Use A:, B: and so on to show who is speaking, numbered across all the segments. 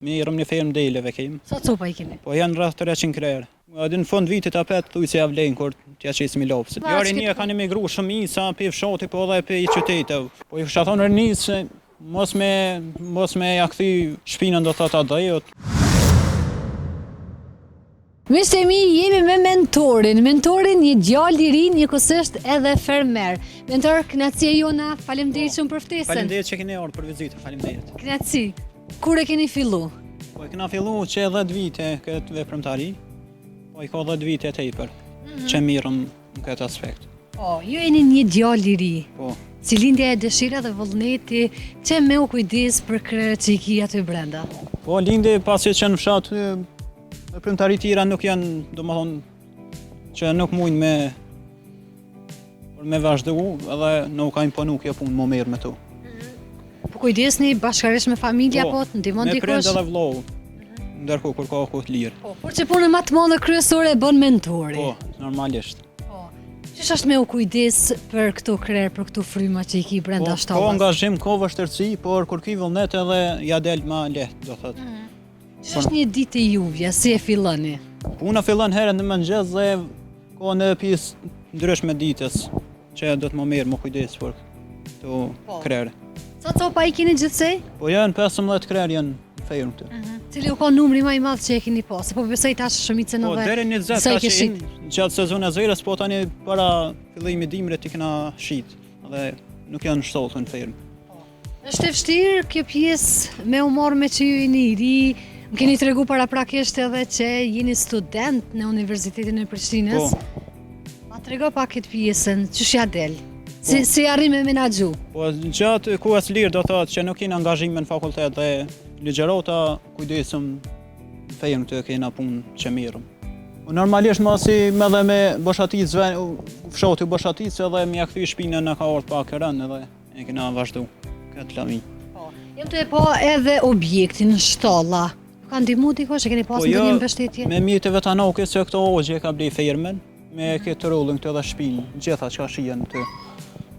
A: Merrem një fermë deleve kemi.
B: Sa copa i keni?
A: Po janë rreth 300 krerë. Edhe në fund vitit apet thuj se ja vlen kur t'ja qesim lapsin. Jo rinia kanë emigru shumica prej fshati po edhe prej qyteteve. Po i kisha thonë rinisë se mos me mos me ja kthy shpinën do thotë atdheut.
B: Miqtë e mi, jemi me Mentorin. Mentorin një djalë i ri, njëkohësisht edhe fermer. Mentor, kënaqësi e jona, faleminderit po, shumë për ftesën.
A: Faleminderit që keni ardhur për vizitën, faleminderit.
B: Kënaqësi. Kur e keni fillu?
A: Po e kena fillu që 10 vite këtë veprimtari. Po i ka 10 vite e tepër mm -hmm. që mirrem në këtë aspekt.
B: Po, ju jeni një djalë i ri.
A: Po.
B: Si lindi ajo dëshira dhe vullneti që me u kujdes për krerët që i ki aty brenda?
A: Po, lindi pasi që në fshat Veprimtari tjera nuk janë, domethonë, që nuk mujnë me por me vazhdu edhe na u ka imponu kjo punë m'u marrë me to.
B: Mhm. Po kujdesni bashkarisht me familje po, apo të ndihmon dikush?
A: Me prind edhe vllau. Mhm. Ndërkohë kur ka kohë të
B: lirë. Po, por që punën më të madhe kryesore e bën Mentori.
A: Po, normalisht.
B: Po. Qysh është me u kujdes për këto krerë, për këto fryma që i ki brenda
A: po, shtallës? Po, angazhim, ka vështirësi, por kur ki vullnet edhe ja del ma lehtë, do thotë. Mm.
B: Qysh është një ditë e juvja, si e filloni?
A: Puna fillon herët në mëngjes dhe ka në pjesë ndryshme ditës që do të m'u marrë, m'u kujdes për këto po. krerë.
B: Sa copa i keni gjithsej?
A: Po janë 15 krerë janë në fermë këtu.
B: Uh mhm. -huh. Cili u kon numri ma i madh që e keni pas? Se po besoj tash shumicën
A: po, edhe. Po deri në 20 ka qenë gjatë sezonës verës, po tani para fillimit dimrit i kena shit dhe nuk janë shtallë në fermë.
B: Është e vështirë kjo pjesë me u marrë meqë ju jeni i ri, më keni tregu paraprakisht edhe që jeni student në Universitetin e Prishtinës.
A: Po.
B: Ma trego pak këtë pjesën, qysh ja del? Si,
A: po.
B: si arrin me menaxhu?
A: Po, gjatë kohës lirë do thotë që nuk kena angazhime në fakultet dhe ligjërota kujdesem në fermë këtu e kena punë që merrem. Po, normalisht masi me dhe me boshatis, fshati u boshatis edhe me ja kthy shpinën na ka ardhë pak rëndë edhe. E kena vazhdu këtë lami.
B: Po, jam tu e pa edhe objektin në shtalla. Ju ka ndihmu dikush, e keni pas
A: po, jo,
B: ndonjë mbështetje?
A: Me mjete vetanake se këto hoxhë e ka ble fermën, me mhm. këtë trullin këtu edhe shpinë, gjitha çka shihen këtu.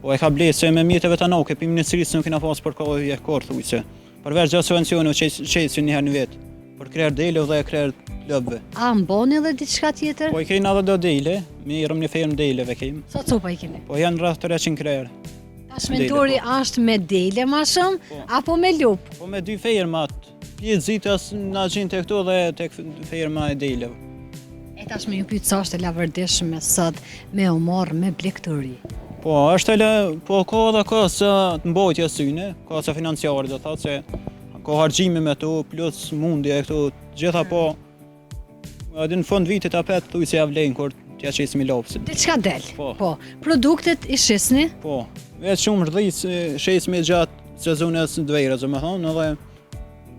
A: Po e ka ble se me mjete vetanake, prej ministrisë nuk kena pas përkrahje kurrë thujse. Përveç gjatë subvencioneve që qesin një herë në vit, për krerë dele dhe krerë lopëve.
B: A mboni edhe diçka tjetër?
A: Po i kena edhe do dele, merrem një fermë deleve kemi.
B: Sa copa i keni?
A: Po janë rreth 300 krerë.
B: Tash Mentori po. është me dele ma shumë, po. apo me
A: lopë? Po me dy fermat, pjesë ditës na gjen te këto dhe tek ferma e deleve.
B: E tash me ju pyet sa është e lavdishme sot me u marrë me blegtori.
A: Po, është ele, po ka edhe kosto të mbajtjes syne, kosto financiare do thotë se ka harxhime me to, plus mundi e këto gjitha po edhe në fund vitit apet thuj se ja vlen kur t'ja qesim lapsin.
B: Diçka del.
A: Po.
B: po. Produktet i shisni?
A: Po. Veç shumë rëdhis shesim gjatë sezonës të verës, domethonë, edhe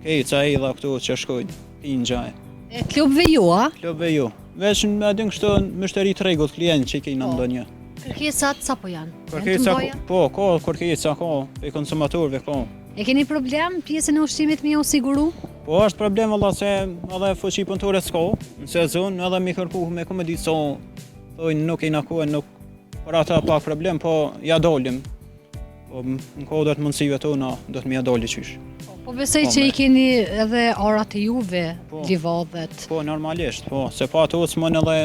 A: Kej, ca edhe këto që shkojnë, pinë gjaj.
B: E t'lopëve jo, a?
A: T'lopëve jo. Veç me din kështu myshteri të rregullt, klient që i kena
B: po.
A: ndonjë.
B: Kërkesat sa po janë?
A: Kërkesa, po, ka kërkesa, ka, prej konsumatorëve, ka.
B: E keni problem pjesën e ushqimit me u siguru?
A: Po, është problem valla se edhe fuqi punëtore s'ka, në sezon, edhe mi kërku me ku me ditë so, thojnë nuk i na kohë, nuk, për ata pak problem, po ja dolim. Po në kuadër të mundësive tona do të më ja doli
B: qysh. Po, po besoj po, që i keni edhe arat e juve, po, livadhet.
A: Po, normalisht, po, se pa ato s'mon edhe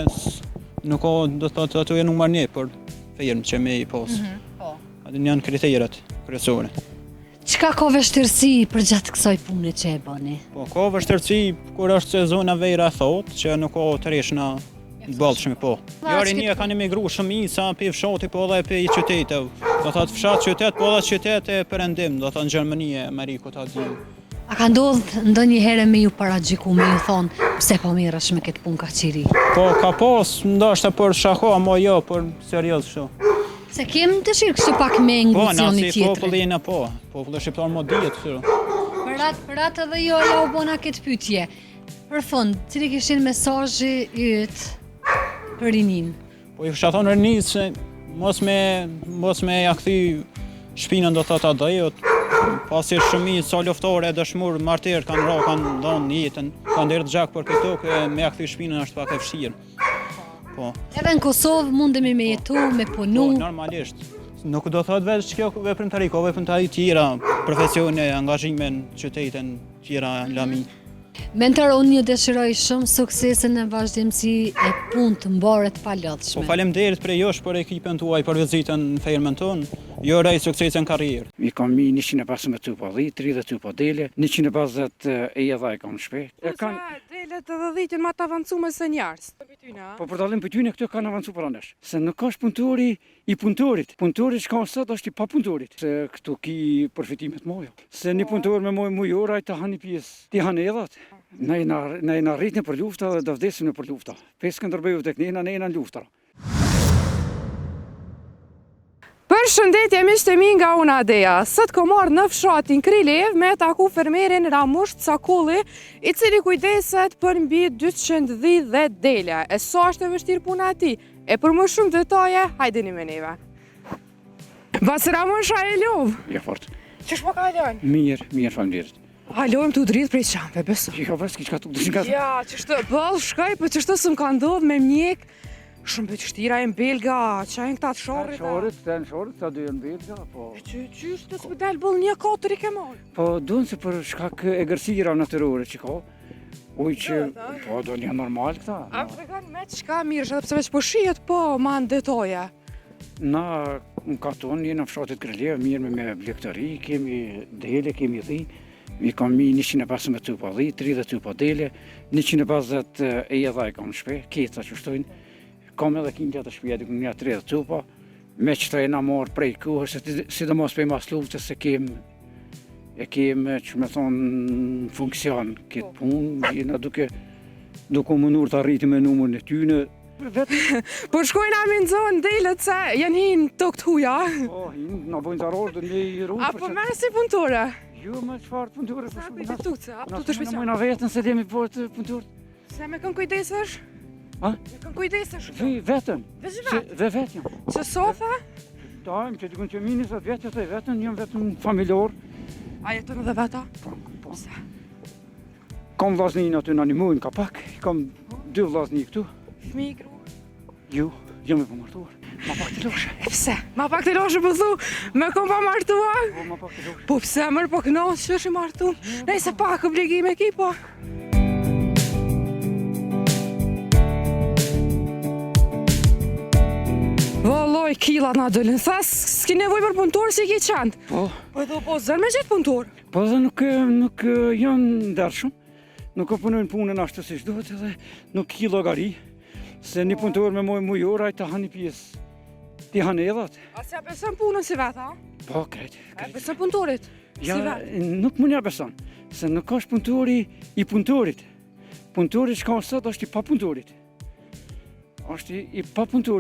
A: nuk ka, do të thotë ato janë numër një për firmë që me i pas. Mm
B: -hmm, po.
A: Ato janë kriteret kryesore.
B: Çka ka vështirësi përgjatë kësaj pune që e bëni?
A: Po, ka vështirësi kur është sezona vera e thotë, që nuk ka të reshna të bollshme, po. Jo, rinia kanë emigru shumica prej fshati, po edhe prej qyteteve. Do thotë fshat qytet, po edhe qytet e perëndim, do thotë në Gjermani e Amerikë, ta di.
B: A ka ndodhë ndonjëherë me ju paragjyku, me ju thonë, pse po merresh me këtë punë kaq i ri?
A: Po, ka pas, ndoshta për shaka, mo jo, për serioz kështu.
B: Se kem dëshirë kështu pak me
A: Po,
B: ngucioni
A: na si
B: tjetrin.
A: populli jena po, populli shqiptar mo dihet kështu.
B: Për atë, për atë edhe jo, ja u bona këtë pyetje. Për fund, cili kish qenë mesazhi yt për rininë?
A: Po i kisha thonë rinisë se mos me mos me ja kthy shpinën do thotë atdheut, pasi shumica luftore e dëshmor martir kanë ra, kanë dhënë jetën, kanë derdhë gjak për këtë tokë, me ja kthy shpinën është pak e vështirë.
B: Po. Edhe në Kosovë mundemi me jetu, me punu.
A: Po, normalisht. Nuk do thotë veç kjo veprimtari, ka veprimtari tjera, profesione, angazhime në qytete tjera në lami.
B: Mentor, unë ju dëshiroj shumë suksese në vazhdimësi e punë të mbarë të palodhshme.
A: Po faleminderit prej jush për ekipën tuaj për vizitën në fermën tonë. Ju uroj suksese në karrierë.
C: I kam 115 tupa dhi, 30 tupa dele, 150 edhe e kam në shpi. E kanë
D: Delet edhe dhitë ma të avancume se njerëz.
C: Po për dallim prej tyne këto kanë avancu para nesh. Se nuk është punëtori i punëtorit. Punëtori që ka sot është i papunëtorit. Se këtu ki përfitime të mëdha. Se një punëtor me moj mujor ai të han një pjesë, t'i han edhat. Ne jena ne jena rrit nëpër lufta dhe do vdesim nëpër lufta. Prej Skënderbeut tek ne, ne jena në lufta.
D: Përshëndetje miqtë e mi nga unë Adeja. Sot kom ardhë në fshatin Krilevë me taku fermerin Ramush Cakolli, i cili kujdeset për mbi 200 dhi dhe dele. E sa është e vështirë puna e tij? E për më shumë detaje, hajdeni me neve. Bacë Ramush, a je lodhë?
C: Jo fort.
D: Qysh po kalon?
C: Mirë, mirë, faleminderit.
D: Hala jam tu dridhë prej qenve, beso.
C: Jo, bes, ki çka tu dridh.
D: Ja, qështu, boll shkoj, po qështu s'më ka ndodhë me mjek, shumë për qështira e në belga, që janë këta të sharrit?
C: Sharrit, këta janë sharrit, këta dy janë belga, po...
D: E që, qysh të s'më del boll një katër i ke marrë?
C: Po, duhen se për shkak egërsira natyrore që ka, ujë që... Po, do një normal këta.
D: A më tregon me çka mirë, edhe pse veç po shihet, po, ma në detaje.
C: Na, në katun, jena në fshatit Krilevë, mirremi me blegtori, kemi dele, kemi dhi, i kam 115 tupa dhi, 30 tupa dele, 150 edhe e kam në shpi, keca që shtojnë, kam edhe kindja te shpia, diku një 30 tupa, me qëto jena marrë prej kohës, sidomos prej mas luftës se kem e kem që me thonë në funksion këtë po. punë, jena duke duke u mundu të rritim me numrin e tyne.
D: Po shkojna me nxonë delet se janë hi në tokë të huja.
C: Po, hinë, na bojnë zarar dhe ne i rujmë.
D: A po merr si punëtore?
C: Jo, me çfarë punëtore?
D: Po shumë na tuce, a po të shpejtë.
C: Na mujna vetën se jemi po të punëtorët.
D: Se me kënë kujdesesh?
C: A?
D: Me kënë kujdesesh?
C: Vi, vetëm.
D: Veç vetë?
C: Dhe vetë jam.
D: Që sofa?
C: Dajmë, që dikun që mi 20 vjetë, jetoj vetëm, jam vetëm familjar.
D: A jeton edhe veta?
C: Po, po. Pse? Kam vllaznin aty në nimojnë ka pak, kam dy vllazni këtu.
D: Fmi, gru?
C: Jo, jam i pamartuar. Ma pak të loshe.
D: E pse? Ma pak të loshe po thu, me kon pamartua?
C: Po, ma pak të loshe.
D: Po pse mër po knaqë që është i martu? Nejse pak obligime ki po. Vëlloj, killat na dolën. Tha, s'ki nevojë për punëtor si i ki qentë.
C: Po.
D: Po edhe po zor me gjetë punëtor.
C: Po dhe nuk, nuk janë ndershëm, nuk e punojnë punën ashtu siç duhet edhe nuk ki llogari, se një punëtor me moj mujor, ai të han një pjesë, t'i han edhat.
D: A s'ja beson punën si vetë, a?
C: Po, krejt,
D: krejt. A beson punëtorit?
C: Ja, si vetë? Nuk mund ja beson, se nuk është punëtori i punëtorit. Punëtori që ka sot është i papunëtorit. është i, i papunëtorit.